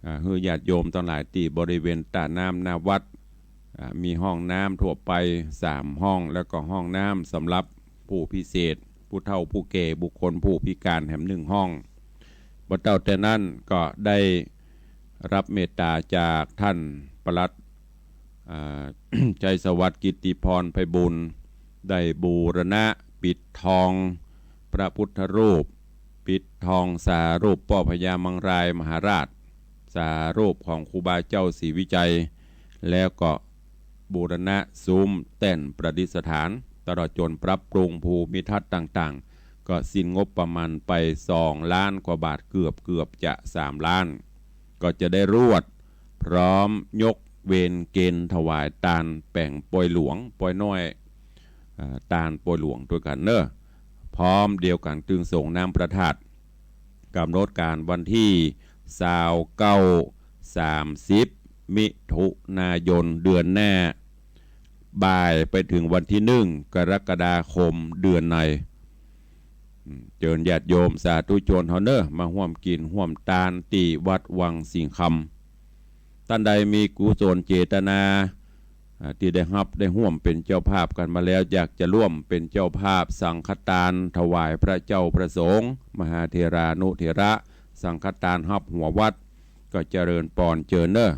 อ่า หื้อญาติโยมตังหลายตี้บริเวณต้าน้ำหน้าวัด อ่า มีห้องน้ำทั่วไปสามห้อง แล้วก็ห้องน้ำสำหรับผู้พิเศษ ผู้เฒ่าผู้แก่ บุคคลผู้พิการแหมนึ่งห้อง บ่เต้าแต่นั้นก็ได้ฮับเมตต๋าจากต้านปลัด อ่า ชัยสวัสดิ์ กิตติพรไพบูลย์ ได้บูรณะปิดทองพระพุทธรูป ปิดทองสารูปป้อพญามังรายมหาราช สารูปของครูบาเจ้าศรีวิชัย แล้วก็บูรณะซุ้มแต้นประดิษฐาน ตลอดจ๋นปรับปรุงภูมิทัศน์ต่างๆ ก็สิ้นงบประมาณไปสองล้านกว่าบาท เกือบ เกือบจะสามล้าน ก็จะได้รวด พร้อมยกเวรเกณฑ์ถวายตานแป๋งปอยหลวง ปอยน้อย อ่า ตานปอยหลวงตวยกั๋นเน่อ พร้อมเดียวกั๋นตึงส่งน้ำพระธาตุ ก๋ำหนดก๋านวันตี้ซาวเก้า สามสิบ มิถุนายนเดือนหน้า บ่ายไปเถิงวันตี้หนึ่ง กรกฎาคมเดือนใน อืม เจิญญาติโยมสาธุชนเฮาเน่อ มาฮ่วมกิ๋นฮ่วมตานตี้วัดวังสิงห์คำ ต้านใดมีกุศลเจตนา อ่า ตี้ได้ฮับได้ฮ่วมเป๋นเจ้าภาพกั๋นมาแล้ว อยากจะร่วมเป๋นเจ้าภาพสังฆตานถวายพระเจ้าพระสงฆ์ มหาเถรานุเถระ สังฆตานฮับหัววัด ก็เจริญปอนเจิญเน่อ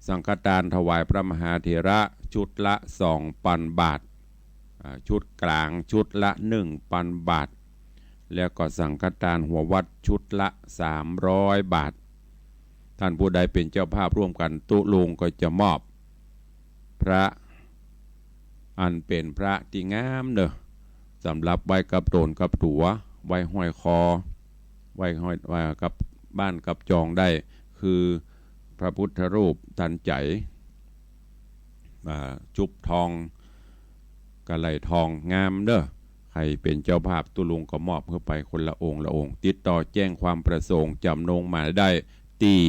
สังฆตานถวายพระมหาเถระชุดละสองปันบาท อ่า ชุดก๋างชุดละหนึ่งปันบาท แล้วก็สังฆตานหัววัดชุดละสามร้อยบาท ต้านผู้ใดเป๋นเจ้าภาพร่วมกั๋นตุ๊ลุงก็จะมอบ พระ อันเป๋นพระตี้งามเน่อ สำหรับไว้กับต๋นกับตั๋ว ไว้ห้อยคอ ไว้ห้อย ไว้กับบ้านกับจองได้ คือพระพุทธรูปตันใจ๋ อ่า จุบทอง กะไหล่ทองงามเน่อ ใผเป๋นเจ้าภาพตุ๊ลุงก็มอบหื้อไปคนละองค์ละองค์ ติดต่อแจ้งความประสงค์จ๋ำนงหมายได้ตี้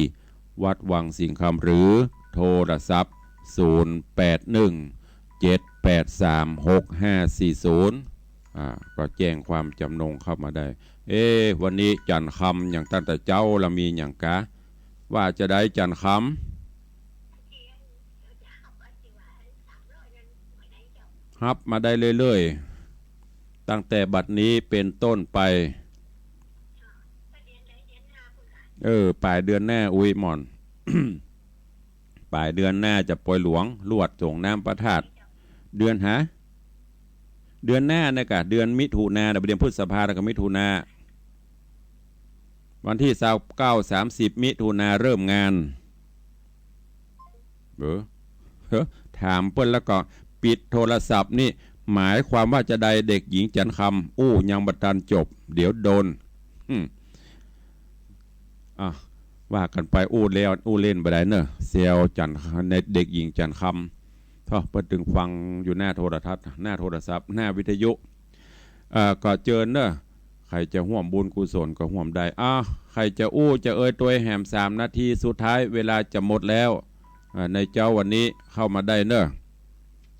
วัดวังสิงห์คำ หรือโทรศัพท์ ศูนย์แปดหนึ่ง เจ็ดแปดสาม หกห้าสี่ศูนย์ อ่า ก็แจ้งความจ๋ำนงเข้ามาได้ เอ๊ะ วันนี้จันทร์คำอย่างตั้งแต่เจ๊าละมีอย่างกา ว่าจะได้จันทร์คำ ฮับมาได้เรื่อยๆ ตั้งแต่บัดนี้เป๋นต้นไป เออ ป๋ายเดือนหน้า อุ๊ย หม่อน ป๋ายเดือนหน้าจะปอยหลวง ลวดส่งน้ำพระธาตุ เดือนหา เดือนหน้านะกะ เดือนมิถุนานะ เดือนพฤษภาแล้วก็มิถุนา วันตี้ซาวเก้า สามสิบ มิถุนาเริ่มงาน เออ เฮ้อ ถามเปิ้นแล้วก็ปิดโทรศัพท์นี่ หมายความว่าจาใด เด็กหญิงจันทร์คำ อู้ยังบ่ตันจบ เดี๋ยวโดน อืม อ่ะ ว่ากั๋นไป อู้แล้ว อู้เล่นบ่ได้เน่อ แซวจันทร์ ในเด็กหญิงจันทร์คำ เถาะ เปิ้นตึงฟังอยู่หน้าโทรทัศน์ หน้าโทรศัพท์ หน้าวิทยุ เอ่อ ก็เจิญเน่อ ใผจะฮ่วมบุญกุศลก็ฮ่วมได้ อ่ะ ใผจะอู้จะเอ่ยตวยแหมสามนาทีสุดท้าย เวลาจะหมดแล้ว อ่า ในเจ๊าวันนี้เข้ามาได้เน่อ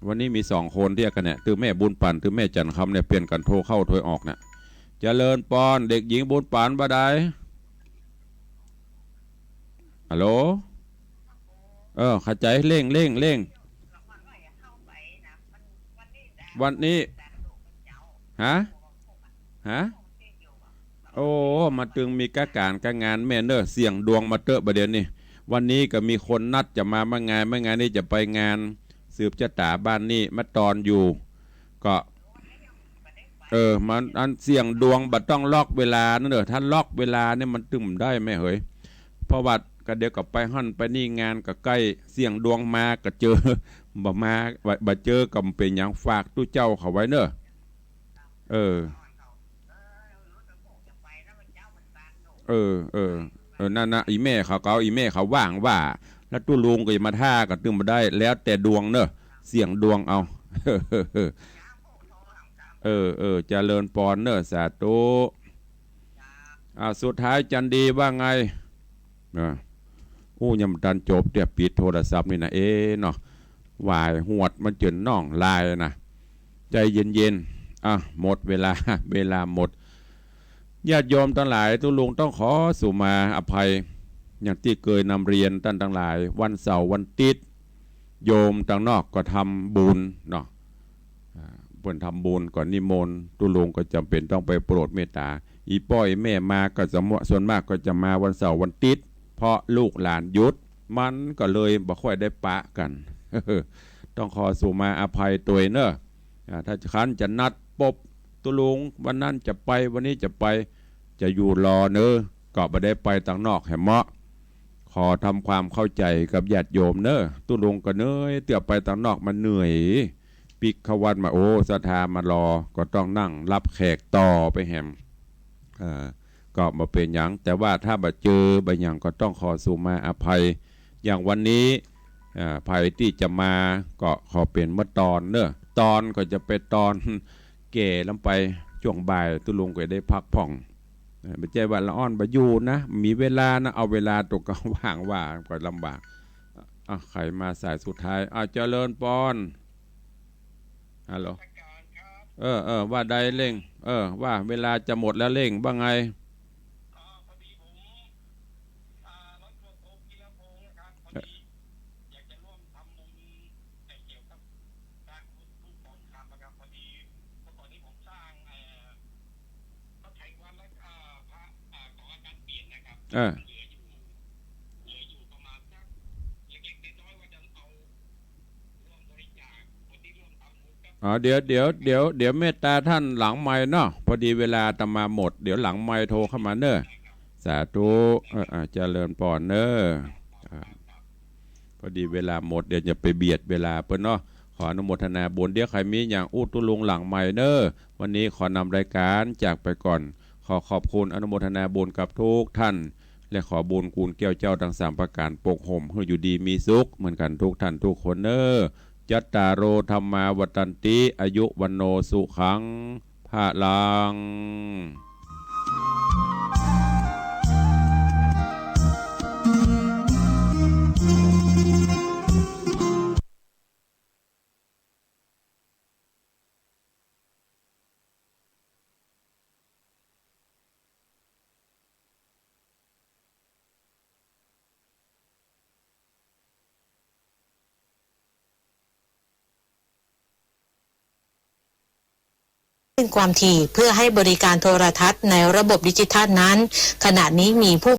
วันนี้มีสองคนเตี้ยกั๋นเนี่ย ตึงแม่บุญปั๋น ตึงแม่จันทร์คำเนี่ย เปลี่ยนกั๋นโทรเข้าโทรออกเนี่ย เจริญปอน เด็กหญิงบุญปั๋น บ่าใด ฮัลโหล เออ เข้าใจ๋ เร่ง เร่ง เร่ง วันนี้ ฮะ ฮะ โอ้ มาตึงมีก้าก๋านก้างานแม่เน่อ เสี่ยงดวงมาเต๊อะบ่าเดี่ยวนี้ วันนี้ก็มีคนนัดจะมา เมื่องาน เมื่องานนี้จะไปงานสืบจะต๋าบ้านนี้ มาตอนอยู่ ก็ เออ มัน อันเสี่ยงดวงบ่ต้องล็อกเวลานั่นเน่อ ถ้าล็อกเวลาเนี่ยมันตึงบ่ได้แม่เหย เพราะว่าก็เดี๋ยวก็ไปหั้นไปนี่ งานก็ใก้ เสี่ยงดวงมาก็เจอ บ่มา บ่ บ่เจอก็บ่เป๋นหยัง ฝากตุ๊เจ้าเขาไว้เน่อ เออ เออ เออ เออ นั่นนะ อี่แม่เขาก็ อี่แม่เขาว่างว่า แล้วตุ๊ลุงก็จะมาถ้าก็ตึงบ่ได้ แล้วแต่ดวงเน่อ เสี่ยงดวงเอา เออ เออ เจริญปอนเน่อ สาธุ อ่า สุดท้ายจันดีว่าไง นะ อู้ ยังบ่ตันจบเตี้ย ปิดโทรศัพท์นี่นะ เอ๊ะเนาะ หวายหวดมันเจิ่นน้องลายนะ ใจ๋เย็นๆ อ่ะ หมดเวลา เวลาหมด ญาติโยมตังหลาย ตุ๊ลุงต้องขอสุมาอภัย อย่างตี้เกยนำเรียนต้านตังหลาย วันเสาร์วันติ๊ด โยมตังนอกก็ทำบุญเนาะ อ่า เปิ้นทำบุญก็นิมนต์ ตุ๊ลุงก็จ๋ำเป๋นต้องไปโปรดเมตต๋า อี่ป้ออี่แม่มาก็จะมะ ส่วนมากก็จะมาวันเสาร์วันติ๊ด เพราะลูกหลานหยุด มันก็เลยบ่ค่อยได้ปะกั๋น ต้องขอสุมาอภัยตวยเน่อ อ่า ถ้าคันจะนัดปบตุ๊ลุง วันนั้นจะไป วันนี้จะไป จะอยู่รอเน่อ ก็บ่ได้ไปตังนอกแหมเนาะ ขอทำความเข้าใจ๋กับญาติโยมเน่อ ตุ๊ลุงก็เหนื่อย เตื้อไปตังนอกมันเหนื่อย ปิ๊กเข้าวัดมา โอ้ ศรัทธามารอ ก็ต้องนั่งรับแขกต่อไปแหม เอ่อ ก็บ่เป๋นหยัง แต่ว่าถ้าบ่เจอบ่หยังก็ต้องขอสุมาอภัย อย่างวันนี้ อ่า ใผตี้จะมาก็ขอเป๋นเมื่อตอนเน่อ ตอนก็จะไปตอนแก่ล้ำไป จ้วงบ่ายตุ๊ลุงก็ได้พักผ่อน เอ่อ บ่ใจ้ว่าละอ่อนบ่อยู่นะ มีเวลานะ เอาเวลาตั๋วเก่าว่างว่าก็ลำบาก อ่ะ ใผมาสายสุดท้าย อ่ะ เจริญปอน ฮัลโหล เออ เออ ว่าใดเร่ง เออ ว่าเวลาจะหมดแล้วเร่ง ว่าไง เออ อ๋อ เดี๋ยว เดี๋ยว เดี๋ยว เดี๋ยวเมตตาท่านหลังไมค์เนาะ พอดีเวลาอาตมาหมด เดี๋ยวหลังไมค์โทรเข้ามาเน่อ สาธุ เออ อ่ะ เจริญปอนเน่อ อ่ะ พอดีเวลาหมด เดี๋ยวจะไปเบียดเวลาเปิ้นเนาะ ขออนุโมทนาบุญ เดี๋ยวใผมีหยังอู้ตุ๊ลุงหลังไมค์เน่อ วันนี้ขอนำรายการจากไปก่อน ขอขอบคุณอนุโมทนาบุญกับทุกท่าน และขอบุญกู๋นแก้วเจ้าตังสามประก๋านปกห่มหื้ออยู่ดีมีสุขเหมือนกั๋นทุกท่านทุกคนเน่อ จัตตาโร ธัมมา วัฑันติ อายุ วัณโณ สุขัง พลัง คลื่นความถี่เพื่อให้บริการโทรทัศน์ในระบบดิจิทัลนั้น ขณะนี้มีผู้